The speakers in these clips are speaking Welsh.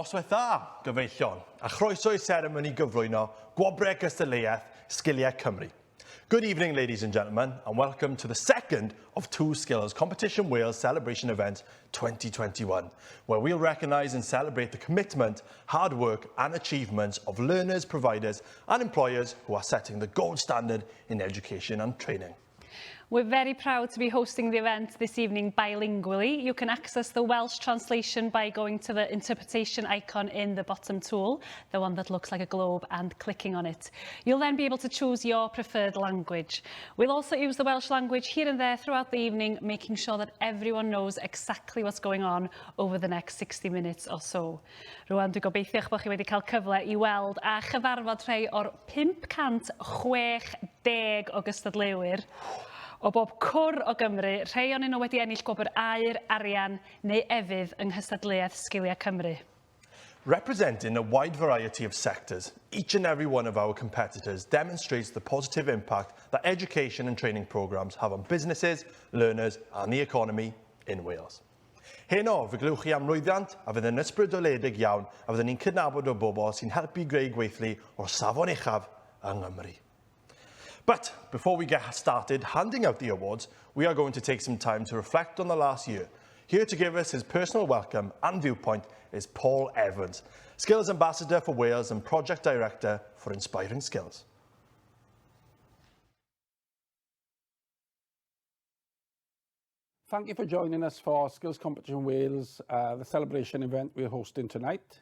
Noswaith dda, gyfeillion, a chroeso i seremoni gyflwyno Gwobrau Gystadleuaeth Sgiliau Cymru. Good evening, ladies and gentlemen, and welcome to the second of two Skills Competition Wales Celebration Event 2021, where we'll recognise and celebrate the commitment, hard work and achievements of learners, providers and employers who are setting the gold standard in education and training. We're very proud to be hosting the event this evening bilingually. You can access the Welsh translation by going to the interpretation icon in the bottom tool, the one that looks like a globe, and clicking on it. You'll then be able to choose your preferred language. We'll also use the Welsh language here and there throughout the evening, making sure that everyone knows exactly what's going on over the next 60 minutes or so. Rwan, dwi'n gobeithio eich bod chi wedi cael cyfle i weld a chyfarfod rhai o'r 560 o gystadleuwyr o bob cwr o Gymru, rhai ohonyn nhw wedi ennill gwobr aur, arian neu efydd yng nghystadleuaeth Sgiliau Cymru. Representing a wide variety of sectors, each and every one of our competitors demonstrates the positive impact that education and training programmes have on businesses, learners and the economy in Wales. Heno, fe glywch chi am lwyddiant a fydd yn ysbrydoledig iawn a fyddwn ni'n cydnabod o bobl sy'n helpu greu gweithlu o'r safon uchaf yng Nghymru. But before we get started handing out the awards, we are going to take some time to reflect on the last year. Here to give us his personal welcome and viewpoint is Paul Evans, Skills Ambassador for Wales and Project Director for Inspiring Skills. Thank you for joining us for Skills Competition Wales, the celebration event we're hosting tonight.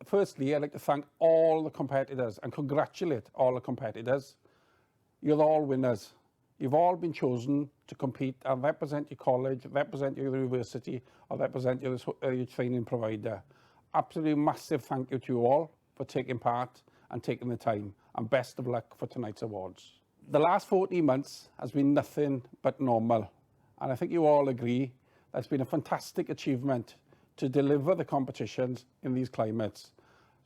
Firstly, I'd like to thank all the competitors and congratulate all the competitors. You're all winners. You've all been chosen to compete and represent your college, represent your university, or represent your training provider. Absolutely massive thank you to you all for taking part and taking the time, and best of luck for tonight's awards. The last 14 months has been nothing but normal, and I think you all agree that it's been a fantastic achievement to deliver the competitions in these climates.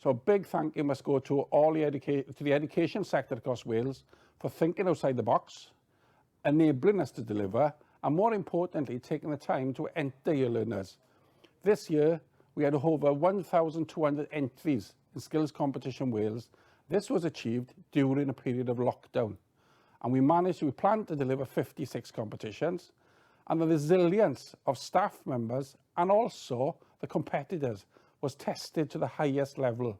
So a big thank you must go to all the to the education sector across Wales for thinking outside the box, enabling us to deliver, and more importantly, taking the time to enter your learners. This year, we had over 1,200 entries in Skills Competition Wales. This was achieved during a period of lockdown, and we planned to deliver 56 competitions, and the resilience of staff members and also the competitors was tested to the highest level.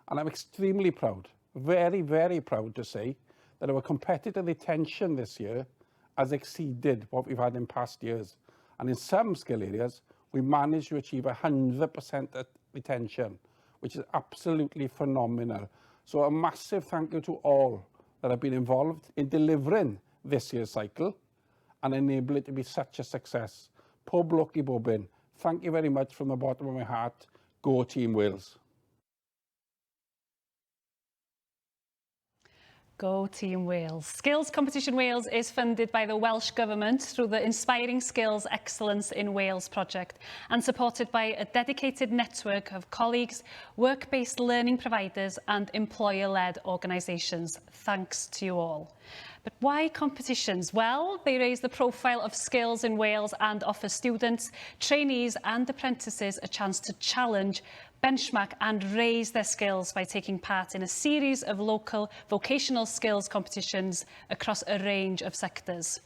And I'm extremely proud, very, very proud to say that our competitor retention this year has exceeded what we've had in past years. And in some skill areas, we managed to achieve 100% retention, which is absolutely phenomenal. So a massive thank you to all that have been involved in delivering this year's cycle and enable it to be such a success. Pob lwc i bob un. Thank you very much from the bottom of my heart. Go Team Wales. Go Team Wales. Skills Competition Wales is funded by the Welsh Government through the Inspiring Skills Excellence in Wales project and supported by a dedicated network of colleagues, work-based learning providers and employer-led organisations. Thanks to you all. But why competitions? Well, they raise the profile of skills in Wales and offer students, trainees and apprentices a chance to challenge, benchmark and raise their skills by taking part in a series of local vocational skills competitions across a range of sectors.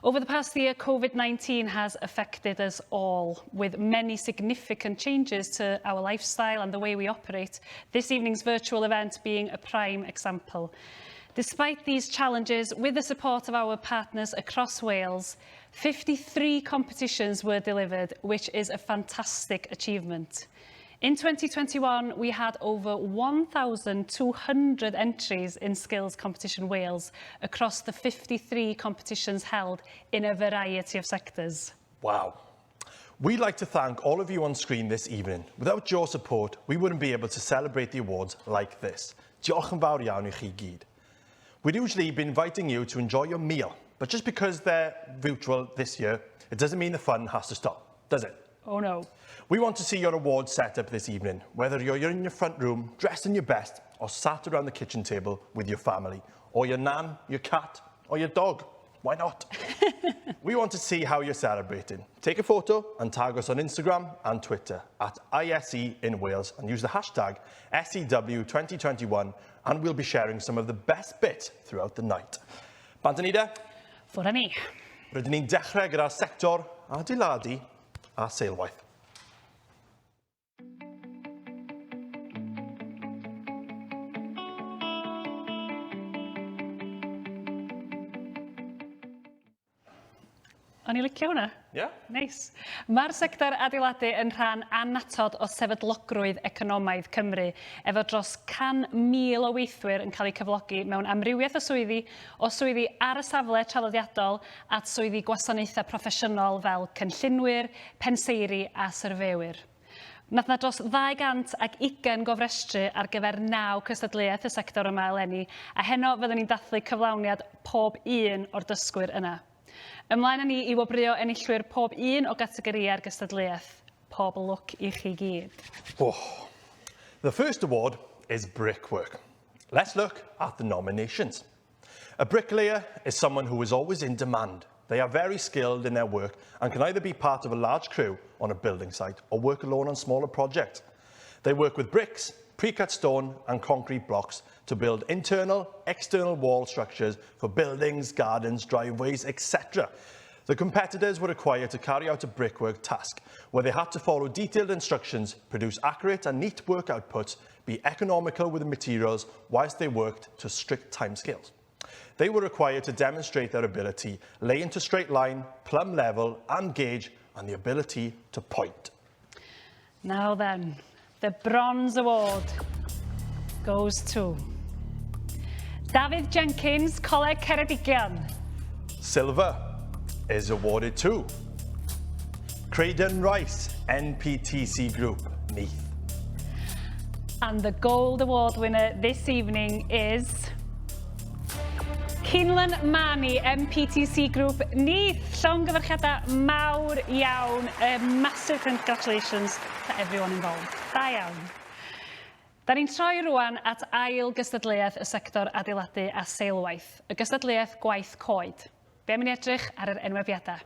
Over the past year, COVID-19 has affected us all, with many significant changes to our lifestyle and the way we operate, this evening's virtual event being a prime example. Despite these challenges, with the support of our partners across Wales, 53 competitions were delivered, which is a fantastic achievement. In 2021, we had over 1,200 entries in Skills Competition Wales across the 53 competitions held in a variety of sectors. Wow. We'd like to thank all of you on screen this evening. Without your support, we wouldn't be able to celebrate the awards like this. Diolch yn fawr iawn i chi gyd. We'd usually be inviting you to enjoy your meal, but just because they're virtual this year, it doesn't mean the fun has to stop, does it? Oh no. We want to see your award set up this evening, whether you're in your front room, dressed in your best, or sat around the kitchen table with your family, or your nan, your cat, or your dog. Why not? We want to see how you're celebrating. Take a photo and tag us on Instagram and Twitter at ISE in Wales and use the hashtag SEW2021 and we'll be sharing some of the best bits throughout the night. Bant â ni de? Ffwrdd â ni. Rydyn ni'n dechrau gyda'r sector adeiladu a seilwaith. O'n i'n licio hwnna. Ie. Yeah. Neis. Mae'r sector adeiladu yn rhan annatod o sefydlogrwydd economaidd Cymru, efo dros 100,000 o weithwyr yn cael eu cyflogi mewn amrywiaeth o swyddi, o swyddi ar y safle traddodiadol at swyddi gwasanaethau proffesiynol fel cynllunwyr, penseiri a syrfewyr. Nath 'na dros 220 gofrestru ar gyfer naw cystadleuaeth y sector yma eleni, a heno fyddwn ni'n dathlu cyflawniad pob un o'r dysgwyr yna. Ymlaen â ni i wobrwyo enillwyr pob un o gategorïau'r gystadleuaeth. Pob lwc i chi gyd. Oh. The first award is brickwork. Let's look at the nominations. A bricklayer is someone who is always in demand. They are very skilled in their work and can either be part of a large crew on a building site or work alone on smaller projects. They work with bricks, pre-cut stone and concrete blocks to build internal, external wall structures for buildings, gardens, driveways, etc. The competitors were required to carry out a brickwork task where they had to follow detailed instructions, produce accurate and neat work outputs, be economical with the materials whilst they worked to strict timescales. They were required to demonstrate their ability, lay into straight line, plumb level and gauge, and the ability to point. Now then, the Bronze Award goes to Dafydd Jenkins, Coleg Ceredigion. Silver is awarded to Craydon Rice, NPTC Group, Neath. And the Gold Award winner this evening is Cynlan Mani, MPTC Group, Neath. Llongyfarchiadau mawr iawn. A massive congratulations to everyone involved. Da iawn. Da ni'n troi rwan at ail gystadleuaeth y sector adeiladu a seilwaith, y gystadleuaeth gwaith coed. Be am i ni edrych ar yr enwebiadau?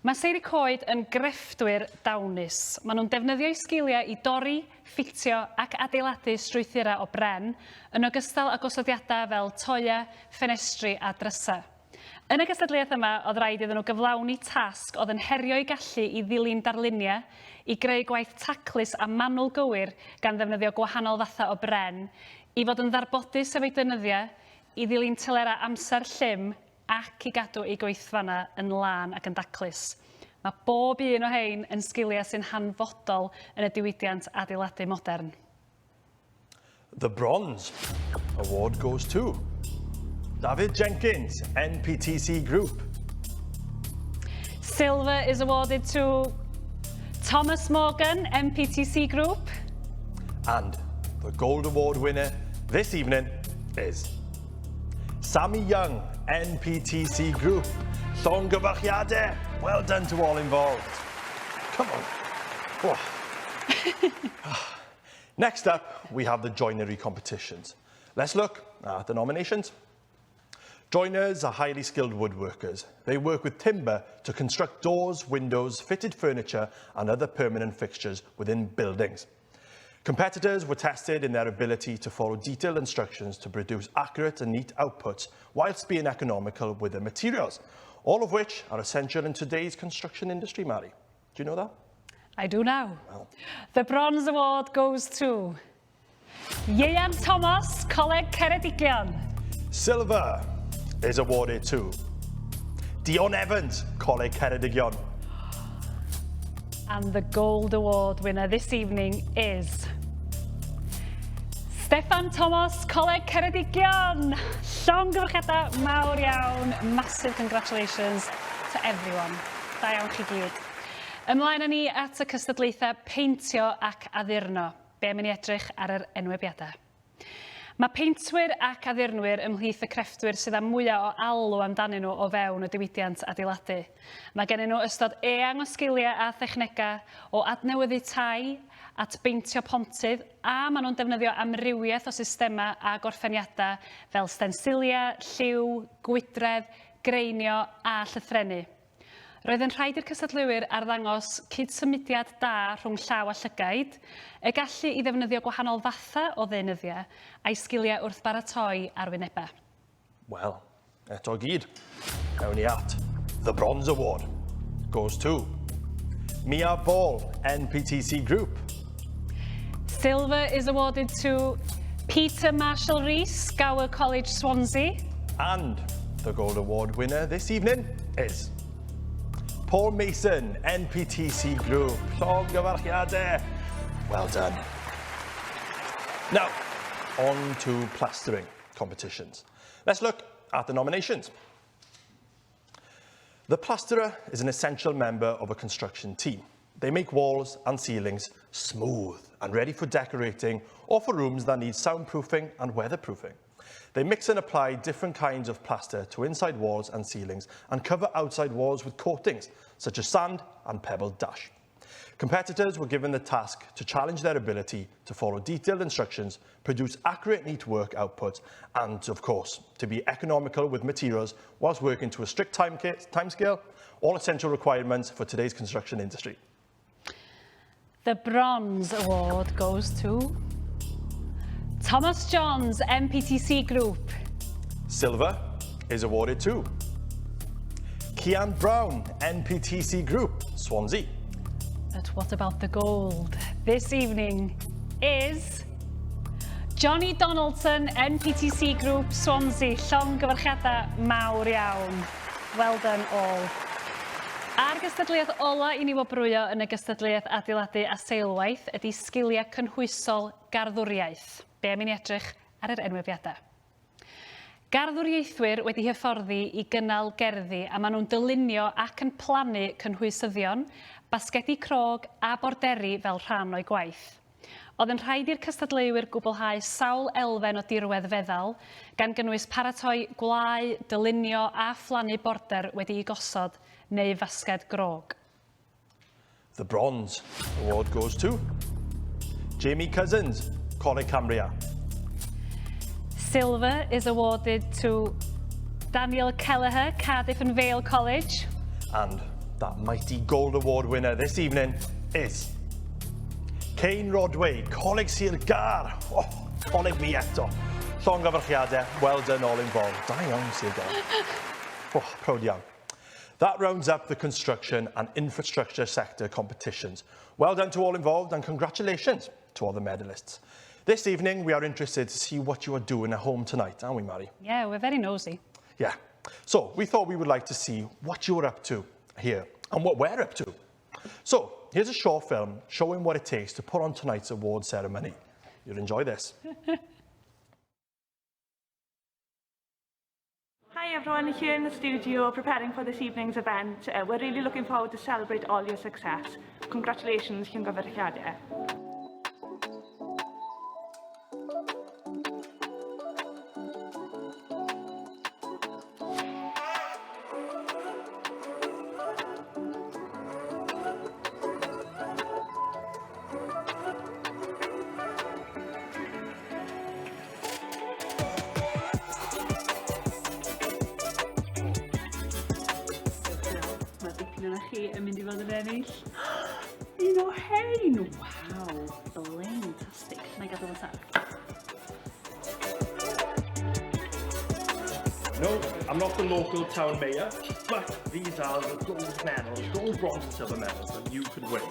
Mae seiri coed yn grefftwyr dawnus. Maen nhw'n defnyddio'u sgiliau i dorri, ffitio ac adeiladu strwythurau o bren, yn ogystal â gosodiadau fel toeau, ffenestri a drysau. Yn y gystadleuaeth yma, oedd rhaid iddyn nhw gyflawni tasg oedd yn herio'u gallu i ddilyn darluniau, i greu gwaith taclus a manwl gywir gan ddefnyddio gwahanol fathau o bren, i fod yn ddarbodus efo'u deunyddiau, i ddilyn telerau amser llym ac i gadw eu gweithfannau yn lân ac yn daclus. Mae bob un o hein yn sgiliau sy'n hanfodol yn y diwydiant adeiladu modern. The Bronze Award goes to David Jenkins, NPTC Group. Silver is awarded to Thomas Morgan, MPTC Group. And the Gold Award winner this evening is Sammy Young, NPTC Group. Llongyfarchiadau! Well done to all involved. Come on. Oh. Next up, we have the joinery competitions. Let's look at the nominations. Joiners are highly skilled woodworkers. They work with timber to construct doors, windows, fitted furniture and other permanent fixtures within buildings. Competitors were tested in their ability to follow detailed instructions to produce accurate and neat outputs whilst being economical with their materials, all of which are essential in today's construction industry, Mary. Do you know that? I do now. Well. The Bronze Award goes to Ieuan Thomas, Coleg Ceredigion. Silver is awarded to Dion Evans, Coleg Ceredigion. And the Gold Award winner this evening is Steffan Thomas, Coleg Ceredigion. Llongyfarchiadau mawr iawn. Massive congratulations to everyone. Da iawn chi gyd. Ymlaen â ni at y cystadlaethau peintio ac addurno. Be am i ni edrych ar yr enwebiadau? Mae peintwyr ac addurnwyr ymhlith y crefftwyr sydd â mwyaf o alw amdanyn nhw o fewn y diwydiant adeiladu. Mae gennyn nhw ystod eang o sgiliau a thechnegau, o adnewyddu tai, at beintio pontydd a maen nhw'n defnyddio amrywiaeth o systemau a gorffeniadau fel stensiliau, lliw, gwydredd, greinio a llythrennu. Roedd yn rhaid i'r cystadleuwyr arddangos cydsymudiad da rhwng llaw a llygaid, y gallu i ddefnyddio gwahanol fathau o ddeunyddiau, a'i sgiliau wrth baratoi arwynebau. Wel, eto gyd, ewn ni at The Bronze Award goes to Mia Ball, NPTC Group. Silver is awarded to Peter Marshall Rees, Gower College, Swansea. And the Gold Award winner this evening is Paul Mason, NPTC Group. Llongyfarchiadau. Well done. Now, on to plastering competitions. Let's look at the nominations. The plasterer is an essential member of a construction team. They make walls and ceilings smooth and ready for decorating or for rooms that need soundproofing and weatherproofing. They mix and apply different kinds of plaster to inside walls and ceilings and cover outside walls with coatings such as sand and pebble dash. Competitors were given the task to challenge their ability to follow detailed instructions, produce accurate, neat work output, and, of course, to be economical with materials whilst working to a strict timescale, all essential requirements for today's construction industry. The Bronze Award goes to Thomas Johns, MPTC Group. Silver is awarded to Kian Brown, NPTC Group, Swansea. But what about the gold? This evening is Johnny Donaldson, NPTC Group, Swansea. Llongyfarchiadau mawr iawn. Well done all. A'r gystadleuaeth ola i ni wobrwyo yn y gystadleuaeth adeiladu a seilwaith ydy sgiliau cynhwysol garddwriaeth. Be am i ni edrych ar yr enwebiadau? Garddwriaethwyr wedi hyfforddi i gynnal gerddi a maen nhw'n dylunio ac yn plannu cynhwysyddion, basgedi crog a borderi fel rhan o'i gwaith. Oedd yn rhaid i'r cystadleuwyr gwblhau sawl elfen o dirwedd feddal, gan gynnwys paratoi gwlâu, dylunio a phlannu border wedi'i gosod neu fasged grog. The Bronze Award goes to Jamie Cousins, Coleg Cambria. Silver is awarded to Daniel Kelleher, Cardiff and Vale College. And that mighty Gold Award winner this evening is Kane Rodway, Coleg Sir Gâr. Oh, coleg fi eto. Llongyfarchiadau, well done all involved. Da iawn, Sir Gâr. Oh, proud iawn. That rounds up the construction and infrastructure sector competitions. Well done to all involved and congratulations to all the medalists. This evening, we are interested to see what you are doing at home tonight, aren't we, Mary? Yeah, we're very nosy. Yeah. So we thought we would like to see what you're up to here and what we're up to. So here's a short film showing what it takes to put on tonight's award ceremony. You'll enjoy this. Hi everyone, here in the studio preparing for this evening's event. We're really looking forward to celebrate all your success. Congratulations, Llongyfarchiadau. Mae dipyn o'na chi yn mynd i fod yn ennill. Un o hein! Waw, blentastic. Na i gadw fo ta. No, I'm not the local town mayor, but these are the gold medals, gold, bronze and silver medals that you could win.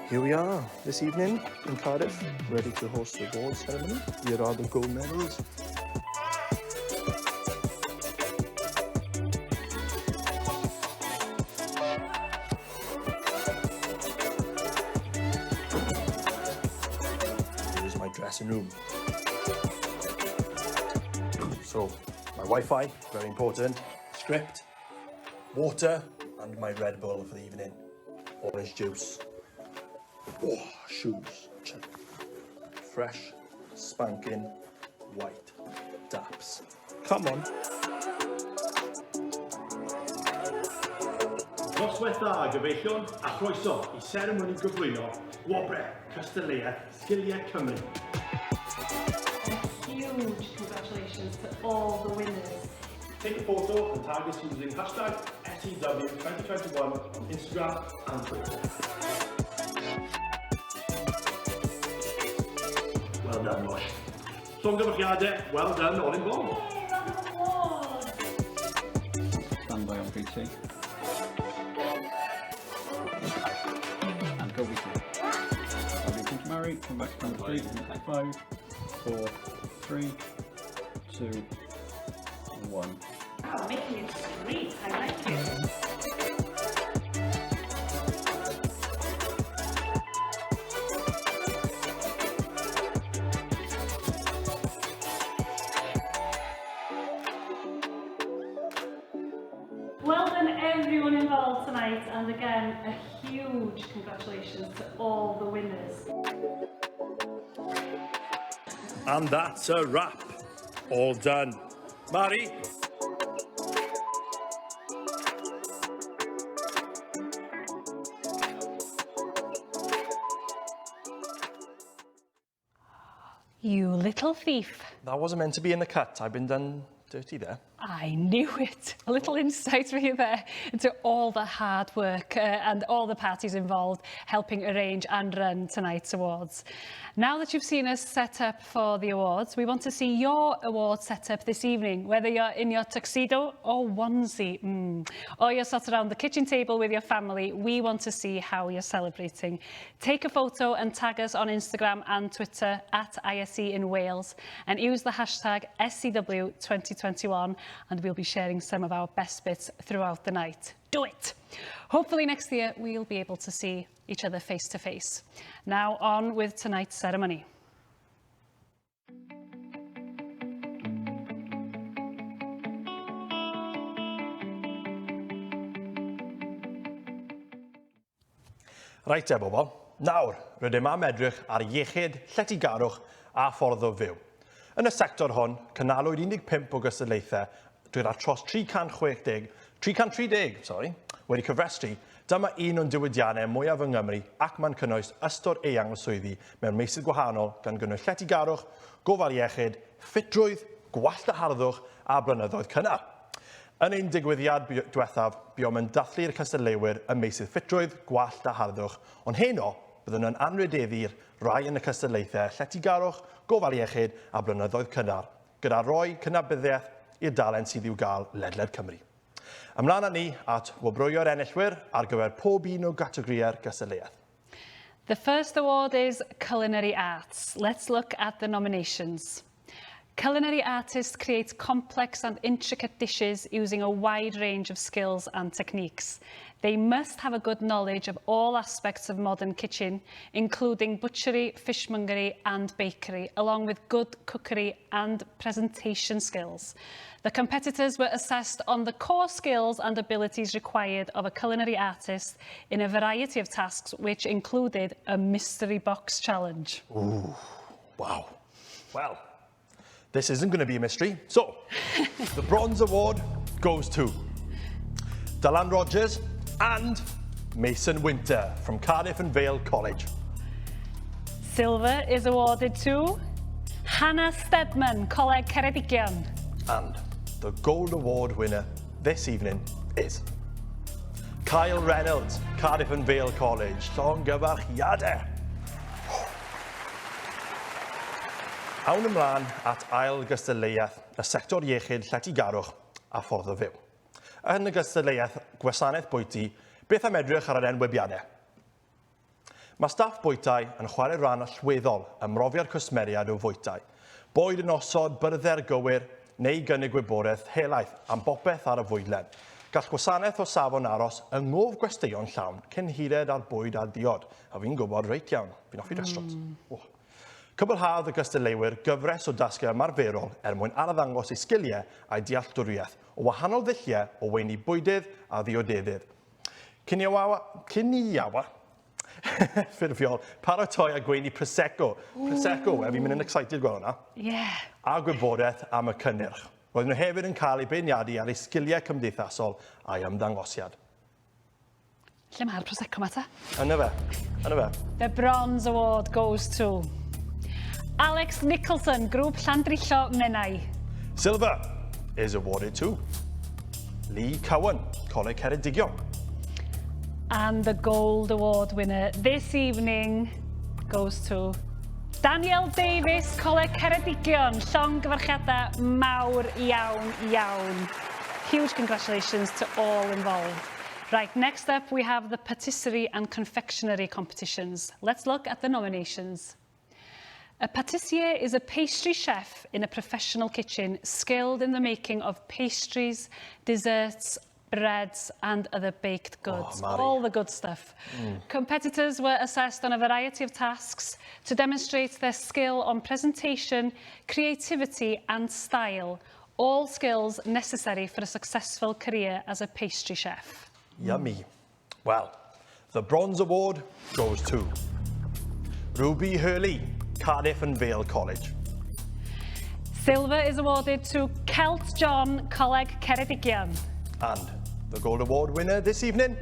Here we are this evening in Cardiff, ready to host the award ceremony. Here are the gold medals. Here's my dressing room. So, my Wi-Fi, very important, script, water, and my Red Bull for the evening. Orange juice. Oh, shoes. Check. Fresh, spanking, white daps. Come on. Noswaith dda, gyfeillion, a chroeso i seremoni gyflwyno. Gwobrau Cystadleuaeth Sgiliau Cymru. A huge congratulations to all the winners. Take a photo and tag us using hashtag SEW2021 on Instagram and Twitter. Well done, Lush. Llongyfarchiadau, well done, all involved. Round of applause. Stand by on VT. And go VT. Lovely, thank you, Mary. Come back to number three. 5, 4, 3, 2, 1. Wow, making it sweet. I like it. Well done everyone involved tonight, and again a huge congratulations to all the winners. And that's a wrap. All done. Mari? You little thief. That wasn't meant to be in the cut. I've been done dirty there. I knew it. A little insight for you there into all the hard work and all the parties involved helping arrange and run tonight's awards. Now that you've seen us set up for the awards, we want to see your award set up this evening, whether you're in your tuxedo or onesie, or you're sat around the kitchen table with your family, we want to see how you're celebrating. Take a photo and tag us on Instagram and Twitter at ISE in Wales and use the hashtag SCW2021, and we'll be sharing some of our best bits throughout the night. Do it! Hopefully next year we'll be able to see each other face to face. Now on with tonight's ceremony. Reit te bobol, nawr rydym am edrych ar iechyd, lletygarwch a ffordd o fyw. Yn y sector hwn, cynhalwyd 15 o gystadlaethau gyda tros 360, 330, sorry, wedi cyfrestru. Dyma un o'n diwydiannau mwyaf yng Nghymru ac mae'n cynnwys ystod eang o swyddi mewn meysydd gwahanol gan gynnwys lletygarwch, gofal iechyd, ffitrwydd, gwallt a harddwch a blynyddoedd cynnar. Yn ein digwyddiad diwethaf, buom yn dathlu'r cystadleuwyr ym meysydd ffitrwydd, gwallt a harddwch, ond heno byddwn yn anrhydeddu'r rhai yn y cystadlaethau lletygarwch, gofal iechyd a blynyddoedd cynnar, gyda rhoi cydnabyddiaeth i'r dalent sydd i'w gael ledled Cymru. Ymlaen â ni at wobrwyo'r enillwyr ar gyfer pob un o gategorïau'r gystadleuaeth. The first award is Culinary Arts. Let's look at the nominations. Culinary artists create complex and intricate dishes using a wide range of skills and techniques. They must have a good knowledge of all aspects of modern kitchen, including butchery, fishmongery and bakery, along with good cookery and presentation skills. The competitors were assessed on the core skills and abilities required of a culinary artist in a variety of tasks, which included a mystery box challenge. Ooh, wow. Well, this isn't going to be a mystery. So, the Bronze Award goes to Dylan Rogers and Mason Winter from Cardiff and Vale College. Silver is awarded to Hannah Stedman, Coleg Ceredigion. And the Gold Award winner this evening is Kyle Reynolds, Cardiff and Vale College. Llongyfarchiadau. Awn ymlaen at ail gystadleuaeth y sector iechyd, lletygarwch a ffordd o fyw. Yn y gystadleuaeth gwasanaeth bwyty, beth am edrych ar yr enwebiadau? Mae staff bwytai yn chwarae rhan allweddol ym mhrofiad cwsmeriaid o fwytai. Boed yn osod byrddau'r gywir neu gynnig gwybodaeth helaeth am bopeth ar y fwydlen. Gall gwasanaeth o safon aros yng nghof gwesteion llawn cyn hired â'r bwyd a'r diod. A fi'n gwybod reit iawn, fi'n hoffi restaurants. Oh. Cwblhaodd y gystadleuwyr gyfres o dasgau ymarferol er mwyn arddangos eu sgiliau a'u dealltwriaeth o wahanol ddulliau o weini bwydydd a ddiodedydd. Ciniawa, ciniawa ffurfiol, paratoi a gweini Prosecco. Prosecco, e, fi'n mynd yn excited gweld hwnna. A gwybodaeth am y cynnyrch. Roedden nhw hefyd yn cael eu beirniadu ar eu sgiliau cymdeithasol a'i ymddangosiad. Lle mae'r Prosecco ma ta? Yna fe, yna fe. The Bronze Award goes to Alex Nicholson, Grŵp Llandrillo Menai. Silver is awarded to Lee Cowan, Coleg Ceredigion. And the Gold Award winner this evening goes to Daniel Davies, Coleg Ceredigion. Llongyfarchiadau mawr iawn, iawn. Huge congratulations to all involved. Right, next up we have the patisserie and confectionery competitions. Let's look at the nominations. A patissier is a pastry chef in a professional kitchen skilled in the making of pastries, desserts, breads and other baked goods. Oh, Mari. All the good stuff. Competitors were assessed on a variety of tasks to demonstrate their skill on presentation, creativity and style, all skills necessary for a successful career as a pastry chef. Yummy. Well, the Bronze Award goes to Ruby Hurley, Cardiff and Vale College. Silver is awarded to Celt John, Coleg Ceredigion. And the Gold Award winner this evening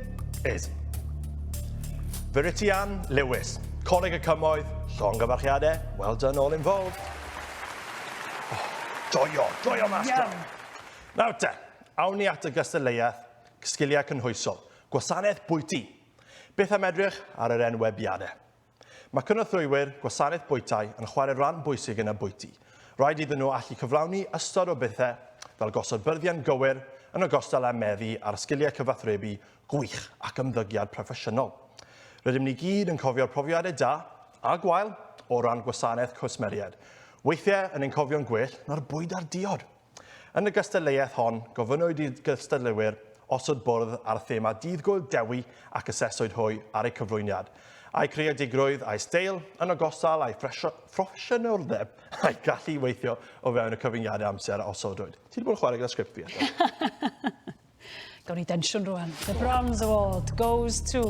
is Verity Ann Lewis, Coleg y Cymoedd, llongyfarchiadau, well done all involved. Oh, joio, joio master. Yum. Nawr te, awn ni at y gystadleuaeth sgiliau cynhwysol, gwasanaeth bwyty. Beth am edrych ar yr enwebiadau? Mae cynorthwywyr gwasanaeth bwytai yn chwarae rhan bwysig yn y bwyty. Rhaid iddyn nhw allu cyflawni ystod o bethau fel gosod byrddiau'n gywir yn ogystal â meddu ar sgiliau cyfathrebu gwych ac ymddygiad proffesiynol. Rydym ni gyd yn cofio'r profiadau da a gwael o ran gwasanaeth cwsmeriaid. Weithiau yn ein cofio'n gwell na'r bwyd a'r diod. Yn y gystadleuaeth hon, gofynnwyd i gystadleuwyr osod bwrdd ar thema Dydd Gŵyl Dewi ac aseswyd hwy ar eu cyflwyniad. A'u creadigrwydd a'i steil, yn ogystal â'i phroffesiynoldeb a'i gallu i weithio o fewn y cyfyngiadau amser a osodwyd. Ti wedi bod yn chwarae gyda sgript fi eto? Gawn ni densiwn rwan. The Bronze Award goes to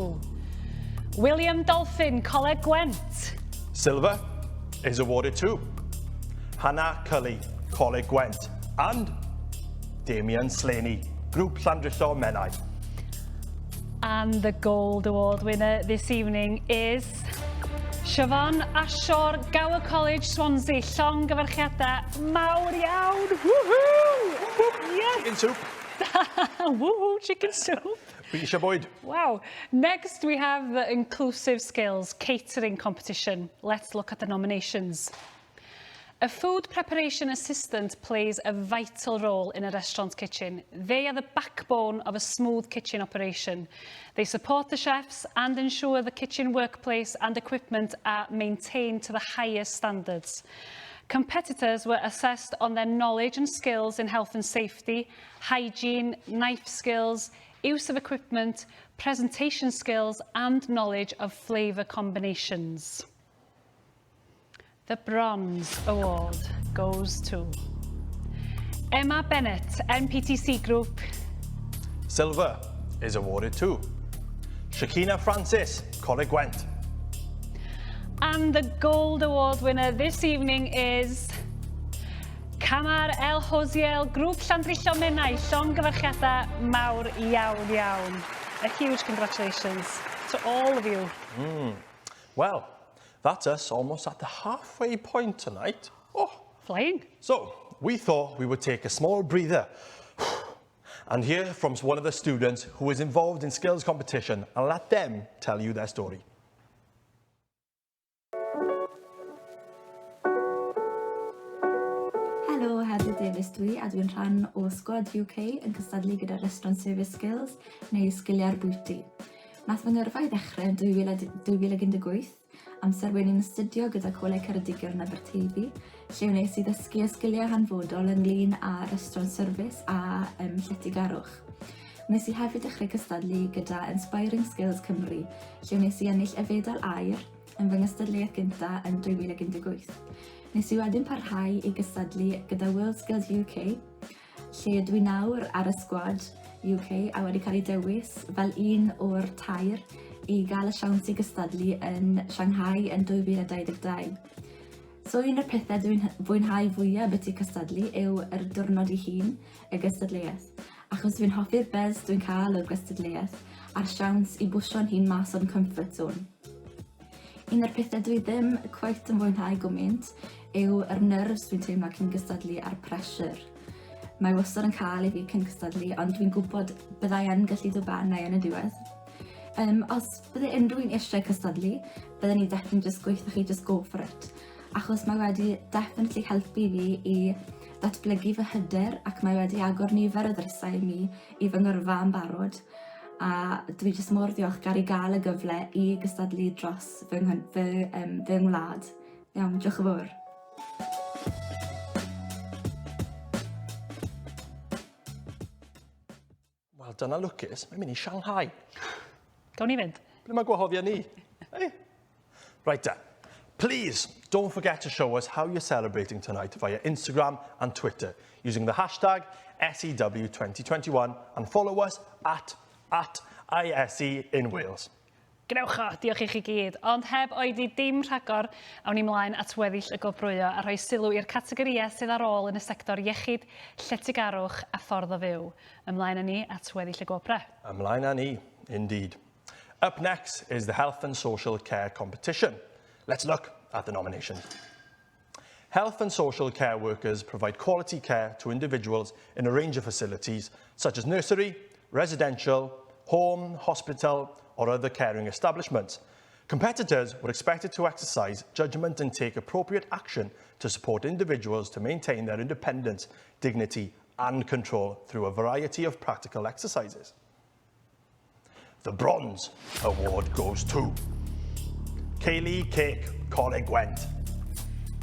William Dolphin, Coleg Gwent. Silver is awarded to Hannah Cully, Coleg Gwent, and Damien Slaney, Grŵp Llandrillo Menai. And the Gold Award winner this evening is Siobhan Ashor, Gower College, Swansea. Llongyfarchiadau mawr iawn. Woohoo! Yes! Chicken soup. Woohoo, chicken soup. Fi eisiau bwyd. Wow. Next, we have the Inclusive Skills Catering Competition. Let's look at the nominations. A food preparation assistant plays a vital role in a restaurant kitchen. They are the backbone of a smooth kitchen operation. They support the chefs and ensure the kitchen workplace and equipment are maintained to the highest standards. Competitors were assessed on their knowledge and skills in health and safety, hygiene, knife skills, use of equipment, presentation skills and knowledge of flavour combinations. The Bronze Award goes to Emma Bennett, NPTC Group. Silver is awarded to Shakina Francis, Coleg Gwent. And the Gold Award winner this evening is Camar El Hosiel, Grŵp Llandrillo Menai, llongyfarchiadau mawr iawn iawn. A huge congratulations to all of you. Well, that's us almost at the halfway point tonight. Oh, Flying. So, we thought we would take a small breather and hear from one of the students who is involved in skills competition and let them tell you their story. Helo, Heather Davies dwi a dwi'n rhan o Squad UK yn cystadlu gyda Restaurant Service Skills neu Sgiliau'r Bwyty. Nath fy ngyrfa i ddechrau yn 2018, amser wedi'n i'n astudio gyda Coleg Ceredigion yn Aberteifi, lle wnes i ddysgu y sgiliau hanfodol ynglyn â restaurant service a lletygarwch. Wnes i hefyd dechrau cystadlu gyda Inspiring Skills Cymru, lle wnes i ennill y fedal aur yn fy ngystadleuaeth gyntaf yn 2018. Nes i wedyn parhau i gystadlu gyda World Skills UK, lle dwi nawr ar y sgwad UK a wedi cael ei dewis fel un o'r tair i gael y siawns i gystadlu yn Shanghai yn 2022. So un o'r pethau dwi'n fwynhau fwyaf beth i cystadlu yw yr diwrnod ei hun, y gystadleuaeth. achos dwi'n hoffi'r buzz dwi'n cael o'r gystadleuaeth a'r siawns i bwsio'n hun mas o'n comfort zone. Un o'r pethau dwi ddim cweit yn fwynhau gwmynt yw yr nerves dwi'n teimlo cyn gystadlu a'r pressure. Mae wastad yn cael i fi cyn cystadlu, ond dwi'n gwybod byddai yn gallu dod ben yn y diwedd. Um, os bydde unrhyw un eisiau cystadlu, bydden ni definitely just gweithio chi just go for it. Achos mae wedi definitely helpu fi i datblygu fy hyder ac mae wedi agor nifer o ddrysau i mi i fy ngyrfa yn barod. A dwi jyst mor ddiolchgar i gael y gyfle i gystadlu dros fy, fy, um, fy ngwlad. Iawn, diolch yn fawr. Wel, dyna lwcus, mae'n mynd i Shanghai. Gawn ni fynd? Ble mae gwahoddiad ni? Hey. Right then. Please, don't forget to show us how you're celebrating tonight via Instagram and Twitter using the hashtag SEW2021 and follow us at, at ISE in Wales. Gwnewch o, diolch i chi gyd. Ond heb oedi dim rhagor, awn ni mlaen at weddill y gwobrwyo a rhoi sylw i'r categorïau sydd ar ôl yn y sector iechyd, lletygarwch a ffordd o fyw. Ymlaen â ni at weddill y gwobrau. Ymlaen â ni, indeed. Up next is the Health and Social Care Competition. Let's look at the nominations. Health and social care workers provide quality care to individuals in a range of facilities such as nursery, residential, home, hospital or other caring establishments. Competitors were expected to exercise judgment and take appropriate action to support individuals to maintain their independence, dignity and control through a variety of practical exercises. The Bronze Award goes to Kaylee Cake, Coleg Gwent.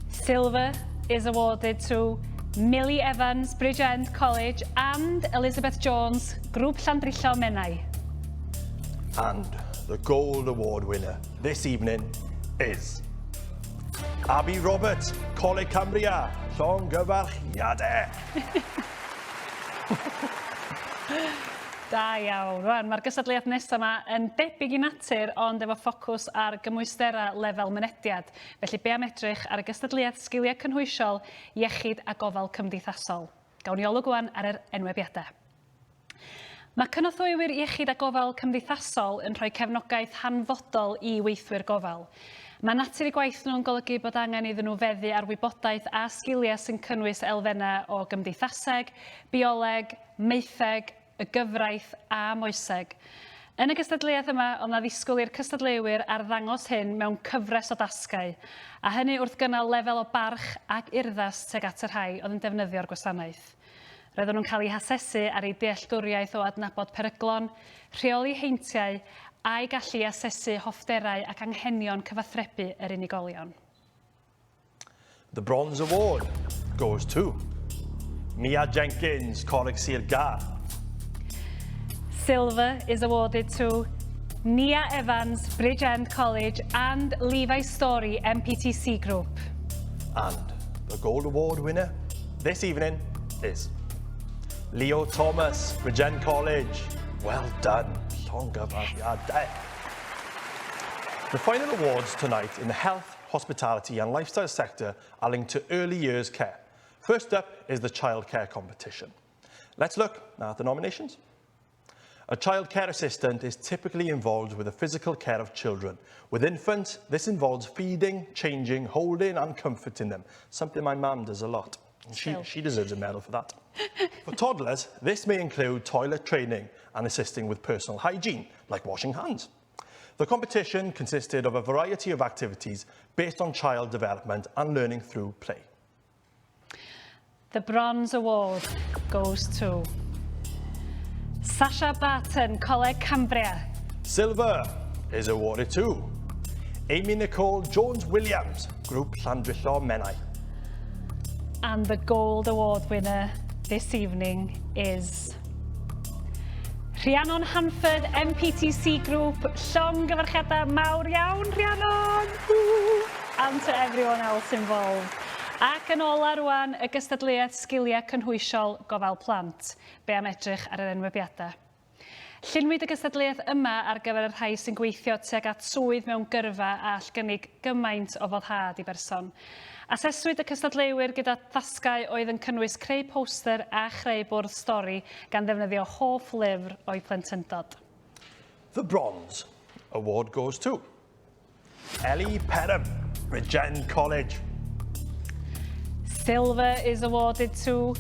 Silver is awarded to Millie Evans, Bridgend College and Elizabeth Jones, Grŵp Llandrillo Menai. And the Gold Award winner this evening is Abby Roberts, Coleg Cambria. Llongyfarchiadau. Da iawn. Rwan, mae'r gystadleuaeth nesaf yma yn debyg i natur, ond efo ffocws ar gymwysterau lefel mynediad. Felly, be am edrych ar y gystadleuaeth sgiliau cynhwysiol, iechyd a gofal cymdeithasol. Gawn ni olwg wan ar yr enwebiadau. Mae cynorthwywyr iechyd a gofal cymdeithasol yn rhoi cefnogaeth hanfodol i weithwyr gofal. Mae natur eu gwaith nhw'n golygu bod angen iddyn nhw feddu ar wybodaeth a sgiliau sy'n cynnwys elfennau o gymdeithaseg, bioleg, maetheg, y gyfraith a moeseg. Yn y gystadleuaeth yma, oedd 'na ddisgwyl i'r cystadleuwyr arddangos hyn mewn cyfres o dasgau, a hynny wrth gynnal lefel o barch ac urddas tuag at y rhai oedd yn defnyddio'r gwasanaeth. Roedden nhw'n cael eu hasesu ar eu dealltwriaeth o adnabod peryglon, rheoli heintiau, a'u gallu i asesu hoffterau ac anghenion cyfathrebu yr unigolion. The Bronze Award goes to Mia Jenkins, Coleg Sir Gâr. Silver is awarded to Nia Evans, Bridgend College and Levi Story, MPTC Group. And the Gold Award winner this evening is Leo Thomas, Bridgend College. Well done. Llongyfarchiadau. The final awards tonight in the health, hospitality and lifestyle sector are linked to early years care. First up is the childcare competition. Let's look at the nominations. A childcare assistant is typically involved with the physical care of children. With infants, this involves feeding, changing, holding and comforting them, something my mum does a lot. She, she deserves a medal for that. for toddlers, this may include toilet training and assisting with personal hygiene, like washing hands. The competition consisted of a variety of activities based on child development and learning through play. The Bronze Award goes to Sasha Barton, Coleg Cambria. Silver is awarded to Amy Nicole Jones-Williams, Grŵp Llandrillo Menai. And the Gold Award winner this evening is Rhiannon Hanford, MPTC Group. Llongyfarchiadau mawr iawn, Rhiannon! And to everyone else involved. Ac yn ola rwan, y gystadleuaeth sgiliau cynhwysiol gofal plant. Be am edrych ar yr enwebiadau? Llunwyd y gystadleuaeth yma ar gyfer y rhai sy'n gweithio tuag at swydd mewn gyrfa a all gynnig gymaint o foddhad i berson. Aseswyd y cystadleuwyr gyda thasgau oedd yn cynnwys creu poster a chreu bwrdd stori gan ddefnyddio hoff lyfr o'u plentyndod. The Bronze Award goes to Ellie Perham, Bridgend College. Silver is awarded to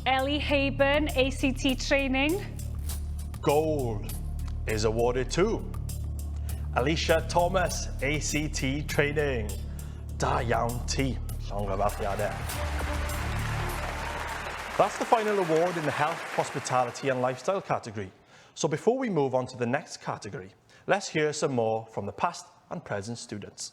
Ellie Hayburn, ACT Training. Gold is awarded to Alicia Thomas, ACT Training. Da iawn ti, llongyfarchiadau. That's the final award in the health, hospitality and lifestyle category. So before we move on to the next category, let's hear some more from the past and present students.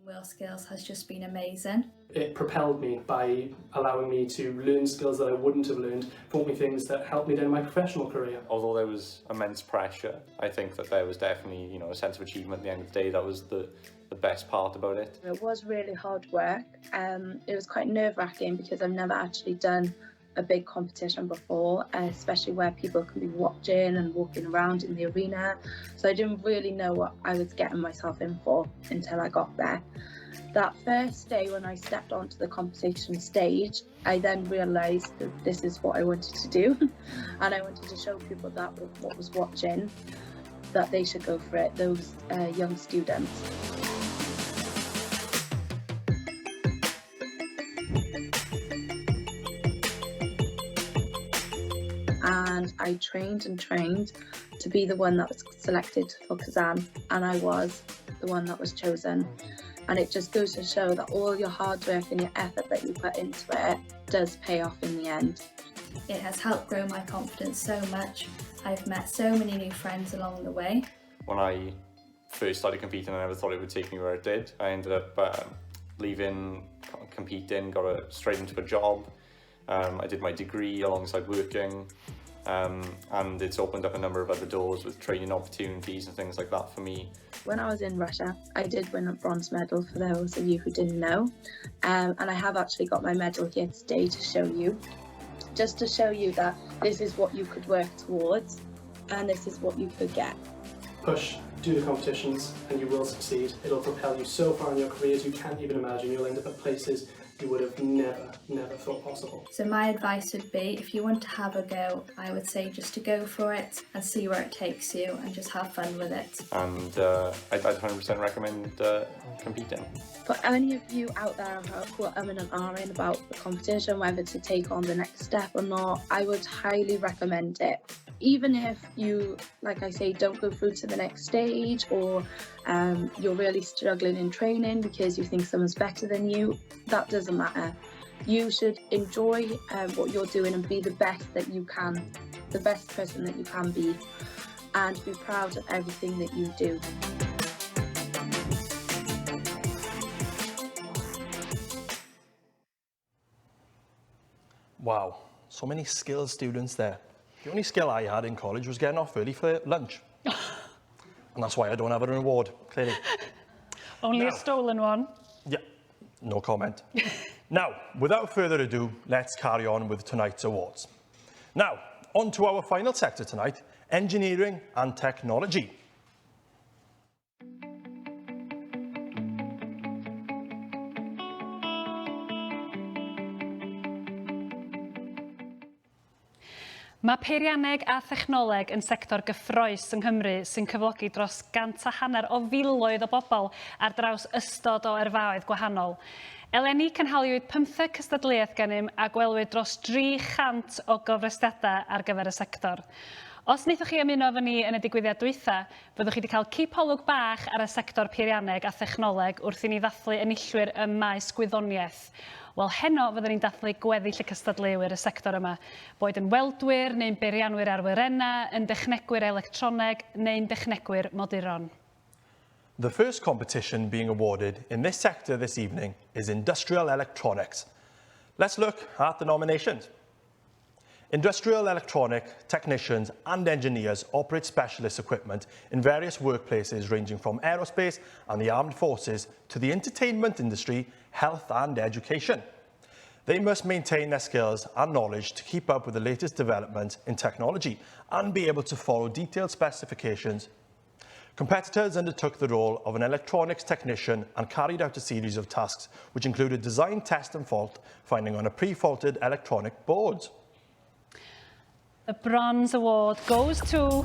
WorldSkills has just been amazing. It propelled me by allowing me to learn skills that I wouldn't have learned, taught me things that helped me then in my professional career. Although there was immense pressure, I think that there was definitely, you know, a sense of achievement at the end of the day. That was the, the best part about it. It was really hard work. It was quite nerve-wracking because I've never actually done a big competition before, especially where people can be watching and walking around in the arena. So I didn't really know what I was getting myself in for until I got there. That first day when I stepped onto the competition stage, I then realised that this is what I wanted to do. And I wanted to show people that what was watching, that they should go for it, those young students. And I trained and trained to be the one that was selected for Kazan, and I was the one that was chosen. And it just goes to show that all your hard work and your effort that you put into it does pay off in the end. It has helped grow my confidence so much. I've met so many new friends along the way. When I first started competing, I never thought it would take me where it did. I ended up leaving, competing, got straight into a job. I did my degree alongside working, and it's opened up a number of other doors with training opportunities and things like that for me. When I was in Russia, I did win a bronze medal, for those of you who didn't know, and I have actually got my medal here today to show you, just to show you that this is what you could work towards and this is what you could get. Push, do the competitions, and you will succeed. It'll propel you so far in your careers you can't even imagine. You'll end up at places you would have never, never thought possible. So my advice would be, if you want to have a go, I would say just to go for it and see where it takes you and just have fun with it. And I'd 100% recommend competing. For any of you out there who are umming and ahhing about the competition, whether to take on the next step or not, I would highly recommend it. Even if you, like I say, don't go through to the next stage, or you're really struggling in training because you think someone's better than you, that doesn't matter. You should enjoy what you're doing and be the best that you can, the best person that you can be, and be proud of everything that you do. Wow, so many skilled students there. The only skill I had in college was getting off early for lunch. And that's why I don't have an award, clearly. Only a stolen one. Yeah, no comment. Now, without further ado, let's carry on with tonight's awards. Now, on to our final sector tonight, engineering and technology. Mae peirianneg a thechnoleg yn sector gyffrous yng Nghymru sy'n cyflogi dros 150 o filoedd o bobl ar draws ystod o yrfaoedd gwahanol. Eleni cynhaliwyd 15 cystadleuaeth gennym a gwelwyd dros 300 o gofrestiadau ar gyfer y sector. Os wnaethoch chi ymuno efo ni yn y digwyddiad dwytha, fyddwch chi wedi cael cipolwg bach ar y sector peirianneg a thechnoleg wrth i ni ddathlu enillwyr ym maes gwyddoniaeth. Wel, heno fyddwn ni'n dathlu gweddill y cystadleuwyr y sector yma, boed yn weldwyr neu'n beirianwyr awyrennau, yn dechnegwyr electroneg neu'n dechnegwyr moduron. The first competition being awarded in this sector this evening is Industrial Electronics. Let's look at the nominations. Industrial electronic technicians and engineers operate specialist equipment in various workplaces ranging from aerospace and the armed forces to the entertainment industry, health and education. They must maintain their skills and knowledge to keep up with the latest developments in technology and be able to follow detailed specifications. Competitors undertook the role of an electronics technician and carried out a series of tasks which included design, test and fault finding on a pre-faulted electronic board. The Bronze Award goes to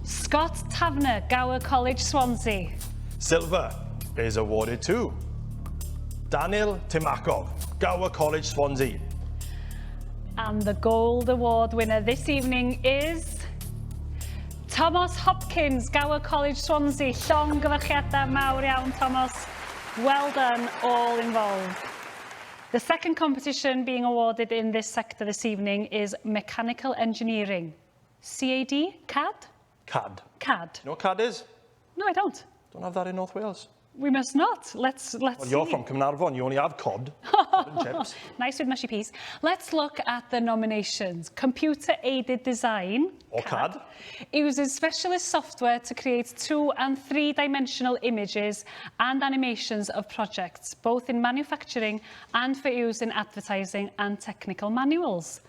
Scott Tavner, Gower College, Swansea. Silver is awarded to Daniel Timakov, Gower College, Swansea. And the Gold Award winner this evening is Thomas Hopkins, Gower College, Swansea. Llongyfarchiadau mawr iawn, Thomas. Well done, all involved. The second competition being awarded in this sector this evening is Mechanical Engineering. CAD? CAD? CAD. CAD. You know what CAD is? No, I don't. Don't have that in North Wales. We must not. Let's Well, you're see. from Caernarfon, you only have cod. Cod and chips. Nice with mushy peas. Let's look at the nominations. Computer-aided design. Or CAD. Uses specialist software to create 2- and 3-dimensional images and animations of projects, both in manufacturing and for use in advertising and technical manuals.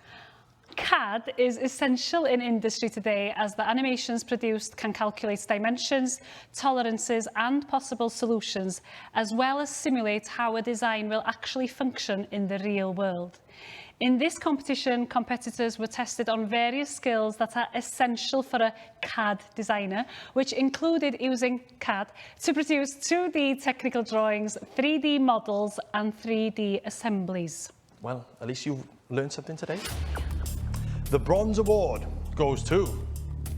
CAD is essential in industry today as the animations produced can calculate dimensions, tolerances and possible solutions, as well as simulate how a design will actually function in the real world. In this competition, competitors were tested on various skills that are essential for a CAD designer, which included using CAD to produce 2D technical drawings, 3D models and 3D assemblies. Well, at least you've learned something today. The Bronze Award goes to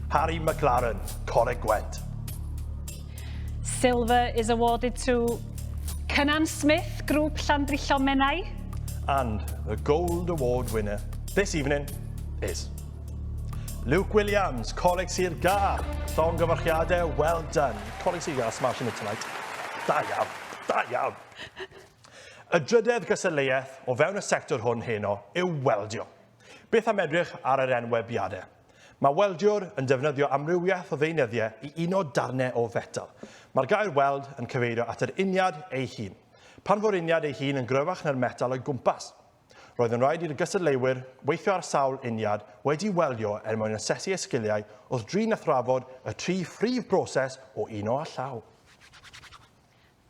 Harry McLaren, Coleg Gwent. Silver is awarded to Cynan Smith, Grŵp Llandrillo Menai. And the Gold Award winner this evening is Luke Williams, Coleg Sir Gâr. Llongyfarchiadau, well done. Coleg Sir Gâr smashing it tonight. Da iawn, da iawn. Y drydedd gystadleuaeth o fewn y sector hwn heno yw weldio. Beth am edrych ar yr enwebiadau? Mae weldiwr yn defnyddio amrywiaeth o ddeunyddiau i uno darnau o fetel. Mae'r gair weld yn cyfeirio at yr uniad ei hun. Pan fo'r uniad ei hun yn gryfach na'r metel o'i gwmpas. Roedd yn rhaid i'r gystadleuwyr weithio ar sawl uniad wedi weldio er mwyn asesu eu sgiliau wrth drin a thrafod y tri phrif broses o uno â llaw.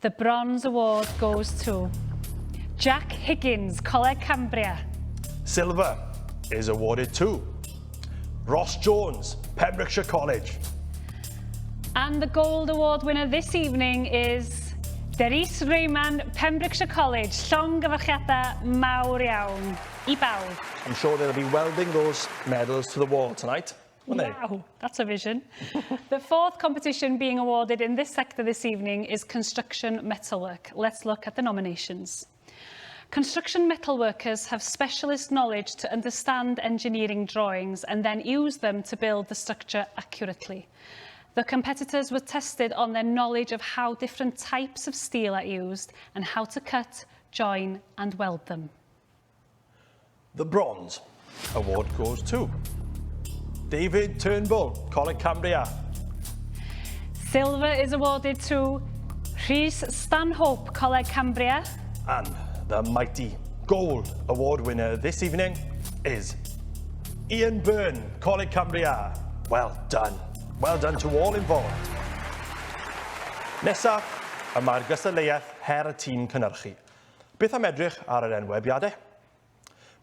The Bronze Award goes to Jack Higgins, Coleg Cambria. Silver is awarded to Ross Jones, Pembrokeshire College. And the Gold Award winner this evening is Deris Rayman, Pembrokeshire College. Llongyfarchiadau mawr iawn i bawb. I'm sure they'll be welding those medals to the wall tonight, won't they? Wow, that's a vision. The fourth competition being awarded in this sector this evening is construction metalwork. Let's look at the nominations. Construction metalworkers have specialist knowledge to understand engineering drawings and then use them to build the structure accurately. The competitors were tested on their knowledge of how different types of steel are used and how to cut, join and weld them. The Bronze Award goes to David Turnbull, Coleg Cambria. Silver is awarded to Rhys Stanhope, Coleg Cambria. And the mighty Gold Award winner this evening is Ian Byrne, Coleg Cambria. Well done. Well done to all involved. Nesaf, y mae'r gystadleuaeth her y tîm cynhyrchu. Beth am edrych ar yr enwebiadau?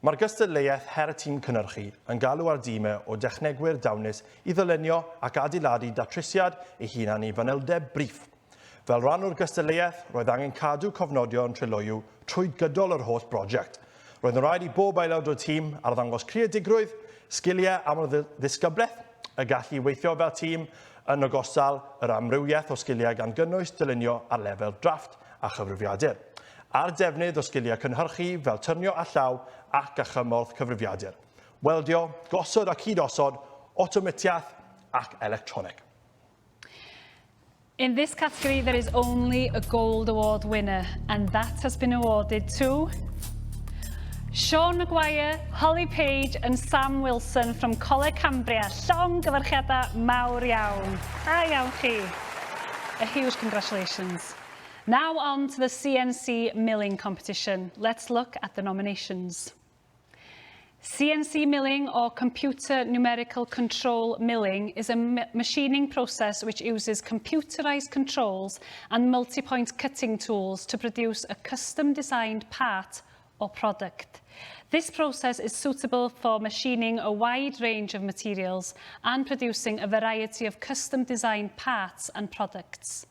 Mae'r gystadleuaeth her y tîm cynhyrchu yn galw ar dîmau o dechnegwyr dawnus i ddylunio ac adeiladu datrysiad eu hunan i fanyldeb briff. Fel rhan o'r gystadleuaeth, roedd angen cadw cofnodion tryloyw trwy gydol yr holl brosiect. Roedd yn rhaid i bob aelod o'r tîm arddangos creadigrwydd, sgiliau amlddisgyblaeth, y gallu i weithio fel tîm, yn ogystal yr amrywiaeth o sgiliau gan gynnwys dylunio ar lefel drafft a chyfrifiadur, a'r defnydd o sgiliau cynhyrchu fel turnio â llaw ac â chymorth cyfrifiadur, weldio, gosod a cyd-osod, awtomatiaeth ac electroneg. In this category, there is only a Gold Award winner, and that has been awarded to Sean Maguire, Holly Page and Sam Wilson from Coleg Cambria. Llongyfarchiadau mawr iawn. Da iawn chi. A huge congratulations. Now on to the CNC milling competition. Let's look at the nominations. CNC milling, or computer numerical control milling, is a machining process which uses computerized controls and multi-point cutting tools to produce a custom-designed part or product. This process is suitable for machining a wide range of materials and producing a variety of custom-designed parts and products.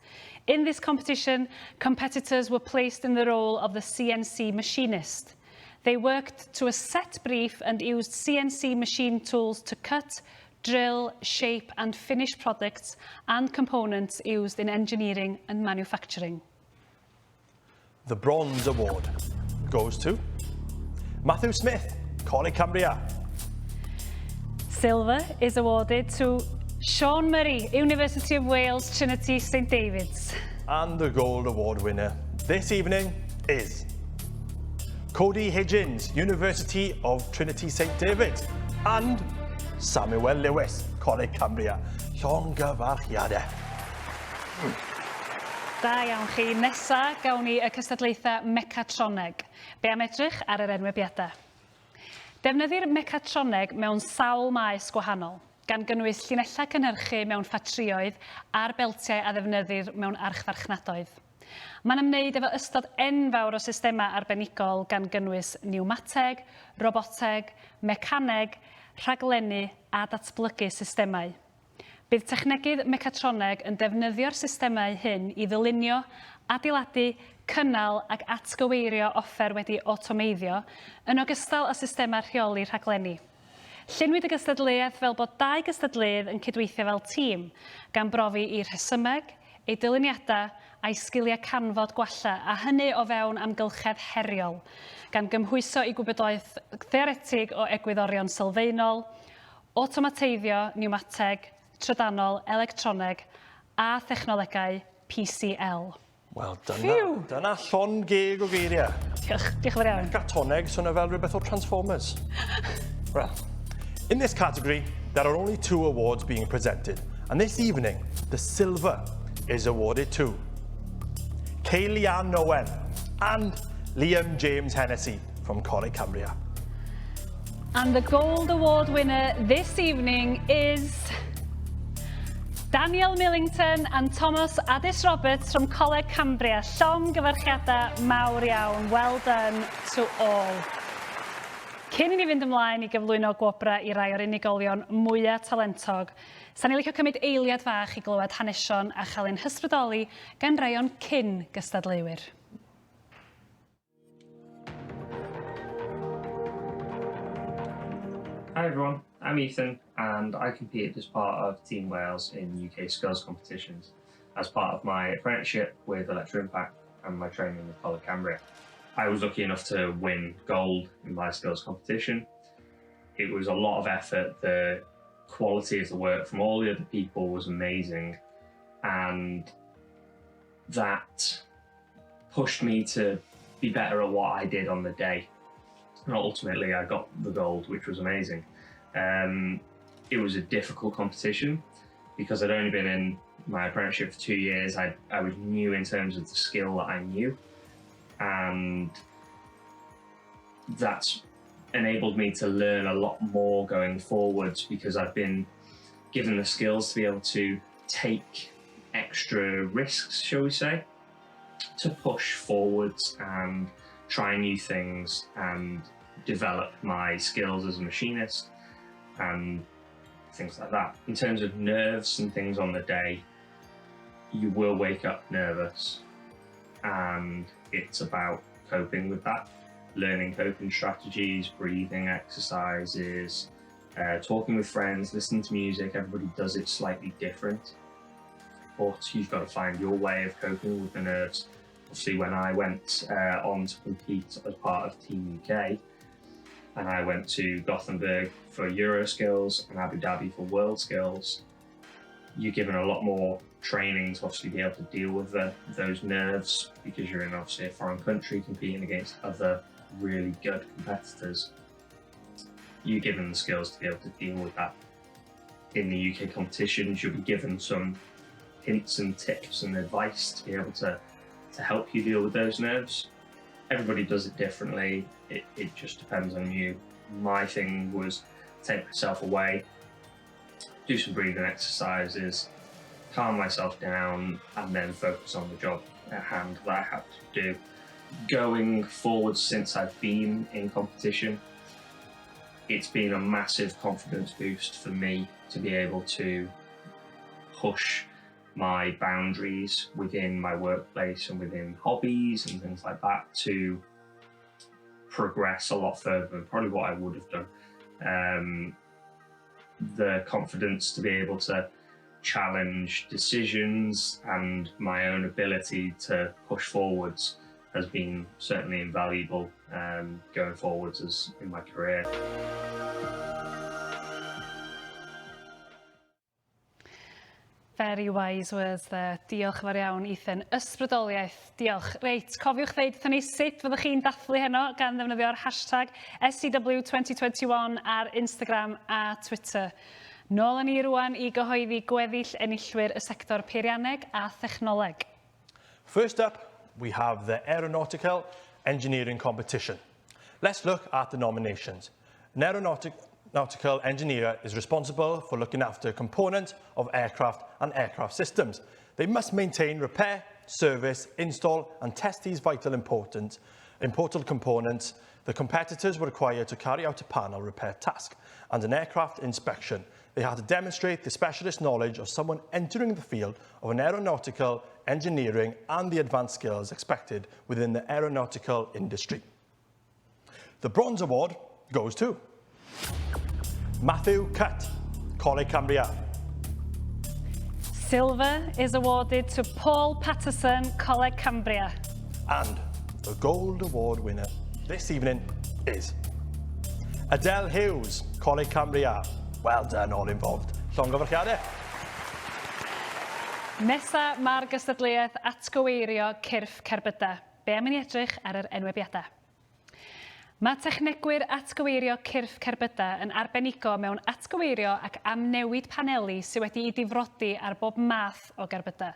In this competition, competitors were placed in the role of the CNC machinist. They worked to a set brief and used CNC machine tools to cut, drill, shape and finish products and components used in engineering and manufacturing. The Bronze Award goes to Matthew Smith, Coleg Cambria. Silver is awarded to Sean Murray, University of Wales, Trinity St David's. And the Gold Award winner this evening is Cody Higgins, University of Trinity St David's, and Samuel Lewis, Coleg Cambria. Llongyfarchiadau. Da iawn chi. Nesa, gawn ni y cystadlaethau mecatroneg. Be am edrych ar yr enwebiadau? Defnyddir mecatroneg mewn sawl maes gwahanol, gan gynnwys llinellau cynhyrchu mewn ffatrïoedd a'r beltiau a ddefnyddir mewn archfarchnadoedd. Mae'n ymwneud efo ystod enfawr o systemau arbenigol gan gynnwys niwmateg, roboteg, mecaneg, rhaglennu a datblygu systemau. Bydd technegydd mecatroneg yn defnyddio'r systemau hyn i ddylunio, adeiladu, cynnal ac atgyweirio offer wedi awtomeiddio, yn ogystal â systemau rheoli rhaglenni. Llunwyd y gystadleuaeth fel bod dau gystadleuydd yn cydweithio fel tîm, gan brofi eu rhesymeg, eu dyluniadau a'u sgiliau canfod gwallau, a hynny o fewn amgylchedd heriol, gan gymhwyso eu gwybodaeth theoretig o egwyddorion sylfaenol, awtomateiddio, niwmateg, trydanol, electroneg a thechnolegau PCL. Wel, dyna, dyna llond geg o geiriau. Diolch, diolch yn fawr iawn. Mecatoneg, swnio fel rhywbeth o Transformers. Well, in this category, there are only two awards being presented, and this evening, the silver is awarded to Kaylee Ann Owen and Liam James Hennessy from Coleg Cambria. And the Gold Award winner this evening is Daniel Millington and Thomas Addis Roberts from Coleg Cambria. Llongyfarchiadau mawr iawn. Well done to all. Cyn i ni fynd ymlaen i gyflwyno gwobrau i rai o'r unigolion mwyaf talentog, sa'n i licio cymryd eiliad fach i glywed hanesion a chael ein hysbrydoli gan rai o'n cyn gystadleuwyr. Hi everyone, I'm Ethan and I competed as part of Team Wales in UK Skills competitions as part of my apprenticeship with Electroimpact and my training with Coleg Cambria. I was lucky enough to win gold in my skills competition. It was a lot of effort. The quality of the work from all the other people was amazing, and that pushed me to be better at what I did on the day. And ultimately, I got the gold, which was amazing. It was a difficult competition because I'd only been in my apprenticeship for 2 years. I was new in terms of the skill that I knew, and that's enabled me to learn a lot more going forwards because I've been given the skills to be able to take extra risks, shall we say, to push forwards and try new things and develop my skills as a machinist and things like that. In terms of nerves and things on the day, you will wake up nervous, and it's about coping with that, learning coping strategies, breathing exercises, talking with friends, listening to music. Everybody does it slightly different, but you've got to find your way of coping with the nerves. Obviously, when I went on to compete as part of Team UK, and I went to Gothenburg for Euro Skills and Abu Dhabi for World Skills, you're given a lot more training to obviously be able to deal with those nerves because you're in obviously a foreign country competing against other really good competitors. You're given the skills to be able to deal with that. In the UK competitions, you'll be given some hints and tips and advice to be able to help you deal with those nerves. Everybody does it differently. It just depends on you, My thing was take myself away, do some breathing exercises, calm myself down, and then focus on the job at hand that I had to do. Going forward since I've been in competition, it's been a massive confidence boost for me to be able to push my boundaries within my workplace and within hobbies and things like that to progress a lot further than probably what I would have done. Um, the confidence to be able to challenge decisions and my own ability to push forwards has been certainly invaluable um, going forwards as in my career. Very wise words there. Diolch yn fawr iawn, Ethan. Ysbrydoliaeth. Diolch. Reit, cofiwch ddeud wrthon ni sut fyddwch chi'n dathlu heno gan ddefnyddio'r hashtag SCW2021 ar Instagram a Twitter. Nôl â ni rwan i gyhoeddi gweddill enillwyr y sector peirianneg a thechnoleg. First up, we have the Aeronautical Engineering Competition. Let's look at the nominations. An aeronautical engineer is responsible for looking after components of aircraft and aircraft systems. They must maintain, repair, service, install and test these vital important, important components. The competitors were required to carry out a panel repair task and an aircraft inspection. They had to demonstrate the specialist knowledge of someone entering the field of an aeronautical engineering and the advanced skills expected within the aeronautical industry. The Bronze Award goes to Matthew Cutt, Coleg Cambria. Silver is awarded to Paul Patterson, Coleg Cambria. And the Gold Award winner this evening is Adele Hughes, Coleg Cambria. Well done all involved. Llongyfarchiadau. Nesa mae'r gystadleuaeth atgyweirio cyrff cerbydau. Be am i ni edrych ar yr enwebiadau? Mae technegwyr atgyweirio cyrff cerbydau yn arbenigo mewn atgyweirio ac amnewid paneli sydd wedi'u difrodi ar bob math o gerbydau.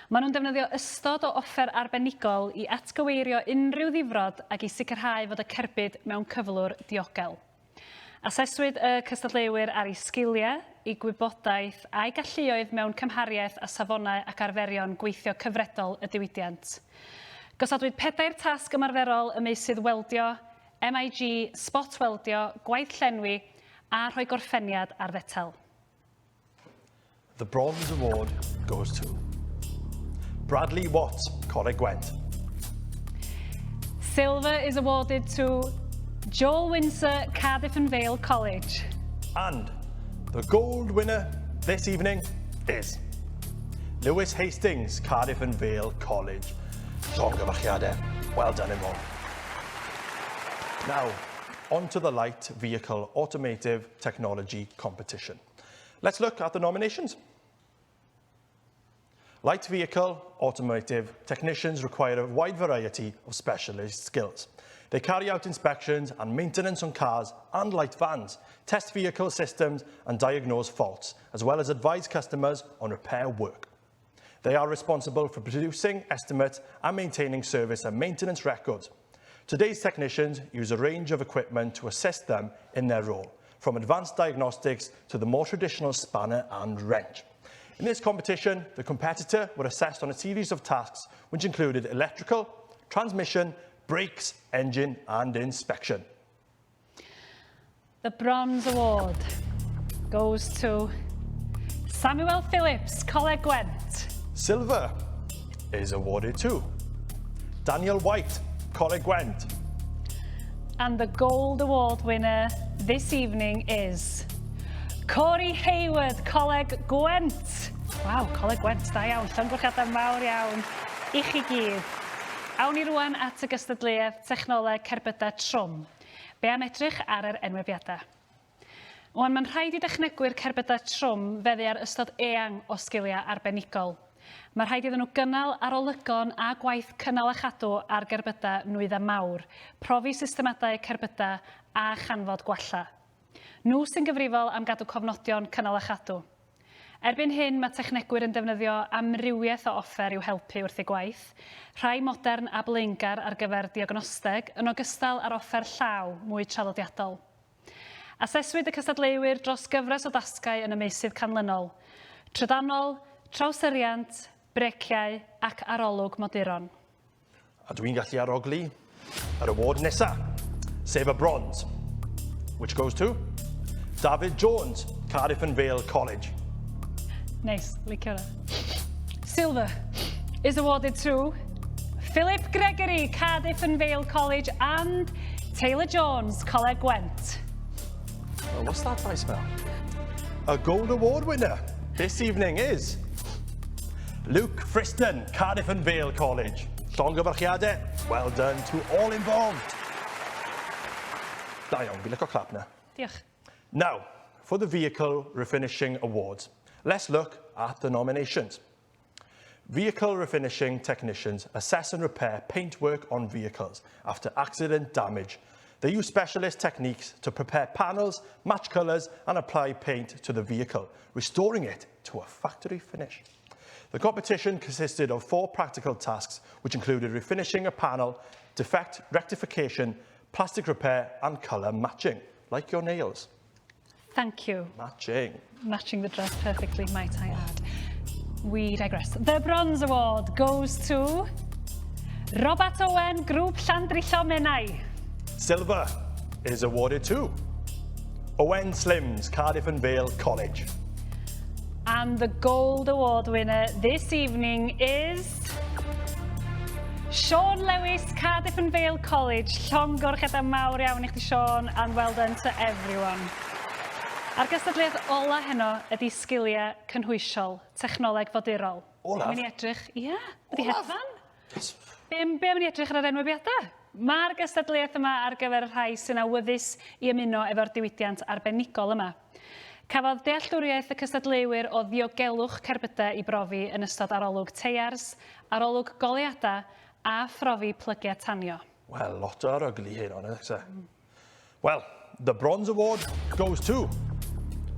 Maen nhw'n defnyddio ystod o offer arbenigol i atgyweirio unrhyw ddifrod ac i sicrhau fod y cerbyd mewn cyflwr diogel. Aseswyd y cystadleuwyr ar eu sgiliau, eu gwybodaeth a'u galluoedd mewn cymhariaeth â safonau ac arferion gweithio cyfredol y diwydiant. Gosodwyd pedair tasg ymarferol ym meysydd weldio, MIG, sbot weldio, gwaith llenwi a rhoi gorffeniad ar fetel. The Bronze Award goes to Bradley Watts, Coleg Gwent. Silver is awarded to Joel Windsor, Cardiff and Vale College. And the gold winner this evening is Lewis Hastings, Cardiff and Vale College. Llongyfarchiadau. Well done, everyone. Now, on to the light vehicle automotive technology competition. Let's look at the nominations. Light vehicle automotive technicians require a wide variety of specialist skills. They carry out inspections and maintenance on cars and light vans, test vehicle systems and diagnose faults, as well as advise customers on repair work. They are responsible for producing estimates and maintaining service and maintenance records. Today's technicians use a range of equipment to assist them in their role, from advanced diagnostics to the more traditional spanner and wrench. In this competition, the competitor were assessed on a series of tasks which included electrical, transmission, brakes, engine and inspection. The Bronze Award goes to Samuel Phillips, Coleg Gwent. Silver is awarded to Daniel White, Coleg Gwent. And the Gold Award winner this evening is Corey Hayward, Coleg Gwent. Waw, Coleg Gwent, da iawn. Llongyfarchiadau mawr iawn i chi gyd. Awn ni rwan at y gystadleuaeth technoleg cerbydau trwm. Be am edrych ar yr enwebiadau? Wan, mae'n rhaid i dechnegwyr cerbydau trwm feddu ar ystod eang o sgiliau arbenigol. Mae rhaid iddyn nhw gynnal arolygon a gwaith cynnal a chadw ar gerbydau nwyddau mawr, profi systemadau cerbydau a chanfod gwallau. Nhw sy'n gyfrifol am gadw cofnodion cynnal a chadw. Erbyn hyn, mae technegwyr yn defnyddio amrywiaeth o offer i'w helpu wrth eu gwaith, rhai modern a blaengar ar gyfer diagnosteg, yn ogystal â'r offer llaw mwy traddodiadol. Aseswyd y cystadleuwyr dros gyfres o dasgau yn y meysydd canlynol, trydanol, trawsyriant, breciau ac arolwg moduron. A dwi'n gallu arogli yr award nesa, sef y bronze, which goes to David Jones, Cardiff and Vale College. Nice, licio hwnna. Silver is awarded to Philip Gregory, Cardiff and Vale College, and Taylor Jones, Coleg Gwent. Oh, what's that I smell? A gold award winner this evening is Luke Friston, Cardiff and Vale College. Llongyfarchiadau, well done to all involved. Da iawn, fi'n licio clap na. Diolch. Now, for the Vehicle Refinishing Awards, let's look at the nominations. Vehicle refinishing technicians assess and repair paintwork on vehicles after accident damage. They use specialist techniques to prepare panels, match colours and apply paint to the vehicle, restoring it to a factory finish. The competition consisted of 4 practical tasks, which included refinishing a panel, defect rectification, plastic repair and colour matching, like your nails. Thank you. Matching. Matching the dress perfectly, might I add. We digress. The Bronze Award goes to Robert Owen, Grŵp Llandrillo Menai. Silver is awarded to Owen Slims, Cardiff and Vale College. And the Gold Award winner this evening is Sean Lewis, Cardiff and Vale College. Llongyfarchiadau mawr iawn i chdi, Sean, and well done to everyone. A'r gystadleuaeth ola heno ydy sgiliau cynhwysol, technoleg fodurol. Olaf? Mynd i edrych, ie, wedi hedfan. Be, be am i ni edrych ar yr enwebiadau? Mae'r gystadleuaeth yma ar gyfer y rhai sy'n awyddus i ymuno efo'r diwydiant arbenigol yma. Cafodd dealltwriaeth y cystadleuwyr o ddiogelwch cerbydau i brofi yn ystod arolwg teiars, arolwg goleuadau a phrofi plygiau tanio. Wel, lot o aroglu hyn o'n e? Well, the Bronze Award goes to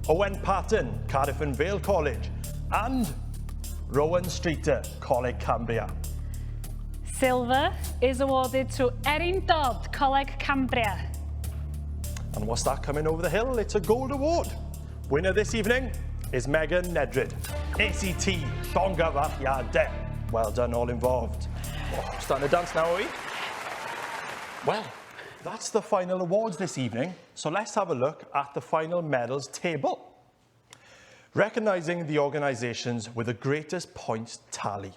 Owen Patton, Cardiff and Vale College, and Rowan Streeter, Coleg Cambria. Silver is awarded to Erin Dodd, Coleg Cambria. And what's that coming over the hill? It's a gold award. Winner this evening is Megan Nedrid. ACT, Llongyfarchiadau. Well done, all involved. Oh, starting to dance now, are we? Well, that's the final awards this evening, so let's have a look at the final medals table. Recognising the organisations with the greatest points tally.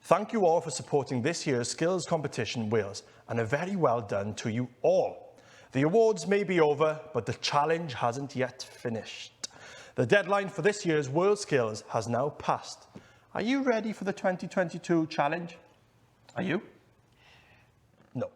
Thank you all for supporting this year's Skills Competition Wales, and a very well done to you all. The awards may be over, but the challenge hasn't yet finished. The deadline for this year's World Skills has now passed. Are you ready for the 2022 challenge? Are you? No.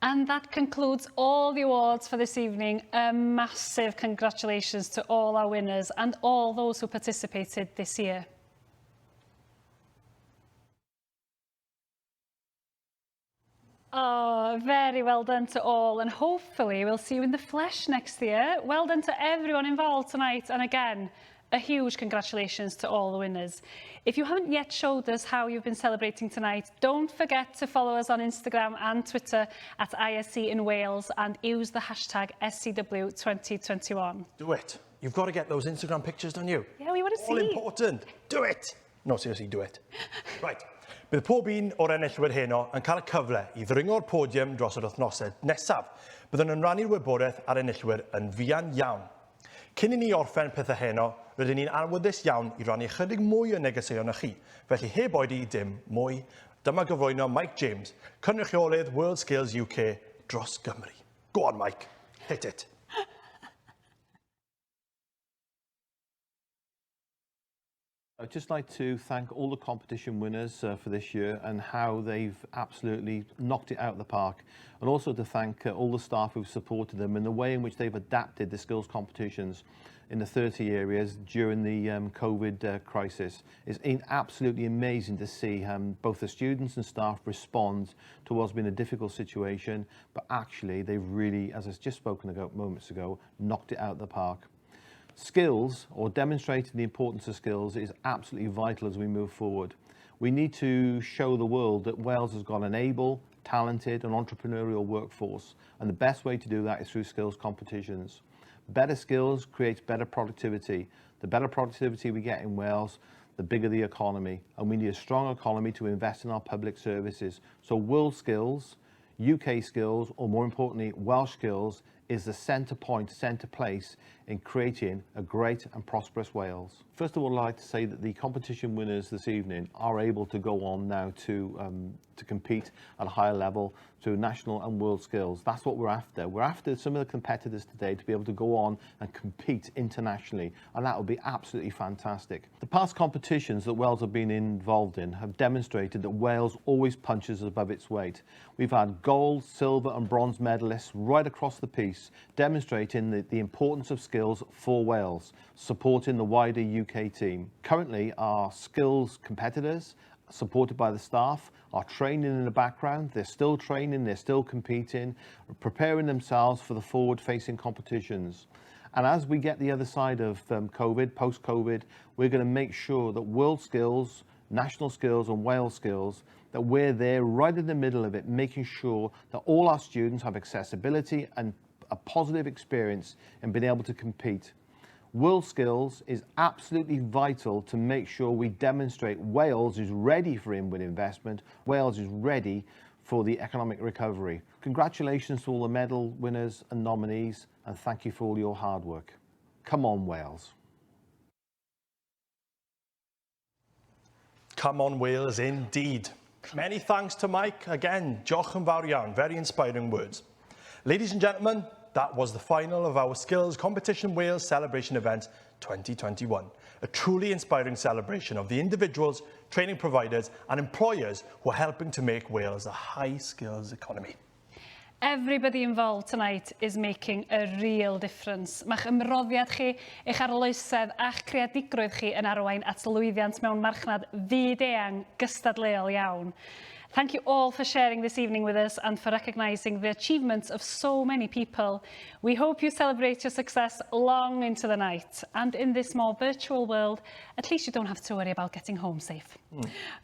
And that concludes all the awards for this evening. A massive congratulations to all our winners and all those who participated this year. Oh, very well done to all, and hopefully we'll see you in the flesh next year. Well done to everyone involved tonight, and again, a huge congratulations to all the winners. If you haven't yet showed us how you've been celebrating tonight, don't forget to follow us on Instagram and Twitter at ISC in Wales and use the hashtag SCW2021. Do it. You've got to get those Instagram pictures, don't you? Yeah, we want to All see. important. Do it. No, seriously, do it. Right. Bydd pob un o'r enillwyr heno yn cael y cyfle i ddringo'r podiwm dros yr wythnosau nesaf. Byddwn yn rannu'r wybodaeth ar enillwyr yn fuan iawn. Cyn i ni orffen pethau heno, rydyn ni'n awyddus iawn i rannu ychydig mwy o negeseuon â chi, felly heb oedi dim mwy, dyma gyflwyno Mike James, cynrychiolydd World Skills UK dros Gymru. Go on, Mike. Hit it. I'd just like to thank all the competition winners for this year and how they've absolutely knocked it out of the park, and also to thank all the staff who've supported them and the way in which they've adapted the skills competitions. in the 30 areas during the COVID crisis. It's been absolutely amazing to see both the students and staff respond to what's been a difficult situation, but actually they've really, as I've just spoken about moments ago, knocked it out of the park. Skills, or demonstrating the importance of skills, is absolutely vital as we move forward. We need to show the world that Wales has got an able, talented and entrepreneurial workforce, and the best way to do that is through skills competitions. Better skills creates better productivity. The better productivity we get in Wales, the bigger the economy, and we need a strong economy to invest in our public services. So world skills, UK skills, or more importantly, Welsh skills, is the centre point, centre place in creating a great and prosperous Wales. First of all, I'd like to say that the competition winners this evening are able to go on now to compete at a higher level through national and world skills. That's what we're after. We're after some of the competitors today to be able to go on and compete internationally, and that would be absolutely fantastic. The past competitions that Wales have been involved in have demonstrated that Wales always punches above its weight. We've had gold, silver and bronze medalists right across the piece, demonstrating the importance of skills for Wales, supporting the wider UK team. Currently, our skills competitors, supported by the staff, are training in the background. They're still training, they're still competing, preparing themselves for the forward-facing competitions. And as we get the other side of COVID, post-COVID, we're going to make sure that world skills, national skills and Wales skills, that we're there right in the middle of it, making sure that all our students have accessibility and a positive experience and being able to compete. World Skills is absolutely vital to make sure we demonstrate Wales is ready for inward investment, Wales is ready for the economic recovery. Congratulations to all the medal winners and nominees, and thank you for all your hard work. Come on, Wales. Come on, Wales, indeed. Many thanks to Mike. Again, diolch yn fawr iawn. Very inspiring words. Ladies and gentlemen, that was the final of our Skills Competition Wales Celebration Event 2021. A truly inspiring celebration of the individuals, training providers and employers who are helping to make Wales a high skills economy. Everybody involved tonight is making a real difference. Mae'ch ymroddiad chi, eich arloesedd a'ch creadigrwydd chi yn arwain at lwyddiant mewn marchnad fyd-eang gystadleuol iawn. Thank you all for sharing this evening with us and for recognising the achievements of so many people. We hope you celebrate your success long into the night. And in this more virtual world, at least you don't have to worry about getting home safe.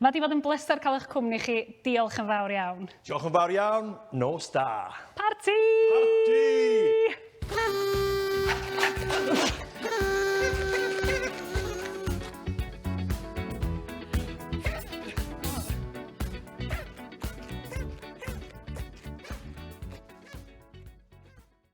Mae di fod yn bleser cael eich cwmni chi. Diolch yn fawr iawn. Diolch yn fawr iawn. Nos da. Parti! Parti!